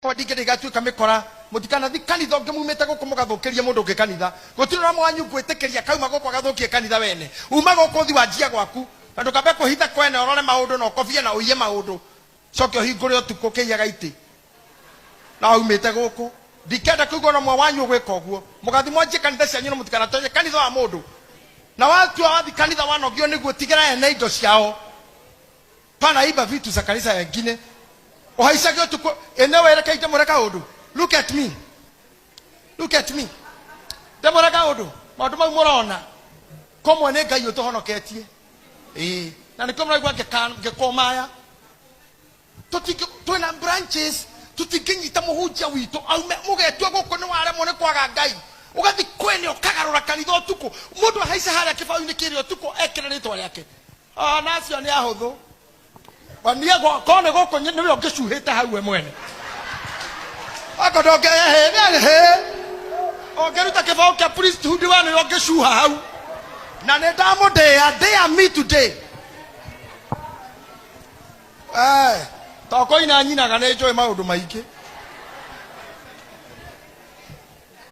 Kwa ndingĩenda igatuĩka mĩkora. Mũtikanathi kanitha ũngĩ mumĩte gũkũ mũgathũkĩrie mũndũ ũngĩ kanitha. Gũtirĩ ũrĩa wanyu ngwĩtĩkĩria kauma gũkũ agathũkie kanitha wene. Uma gũkũ ũthi wanjie gwaku. Na ndũkambe kwĩhitha kwene ũrore maũndũ na ũkobie na ũiye maũndũ. Coke ũhingũre ũtukũ ũkĩiyaga itĩ. Na waumĩte gũkũ. Ndikenda kũigua ona ũmwe wanyu ũgwĩka ũguo. Mũgathi mwanjie kanitha cianyu na mũtikanatonye kanitha wa mũndũ. Na watua wathi kanitha wanogio nĩguo tigĩra ene indo ciao. Panaiba vitu za kanisa yengine uhaicage utuku ene werekeire ndimwire kaundu. Look at me, look at me, ndimwire kaundu. Maundu mau murona komwe ni Ngai utuhonoketie. Ii na nikio muraigua ngĩkũmaya. Tũtingĩ twĩna branches, tũtingĩnyita mũhunjia witũ aume mũgetua gũkũ nĩ waremwo nĩ kwaga Ngai, ũgathi kwene ũkagarũra kanitha ũtukũ. Mũndũ ahaice harĩa kĩbaũ-inĩ kĩrĩa ũtukũ ekĩre rĩtwa rĩake. Ah, na acio nĩ ahũthũ. Niĩ korwo nĩ gũkũ nĩwe ũngĩcuhĩte hau we mwene. Akorwo ndũngĩhĩ ũngĩruta kĩbaũ kĩa priesthood we nĩwe ũngĩcuha hau. Na nĩ ndamũndĩa, dare me today. Eh, to kũina nyinaga, nĩ njũĩ maũndũ maingĩ.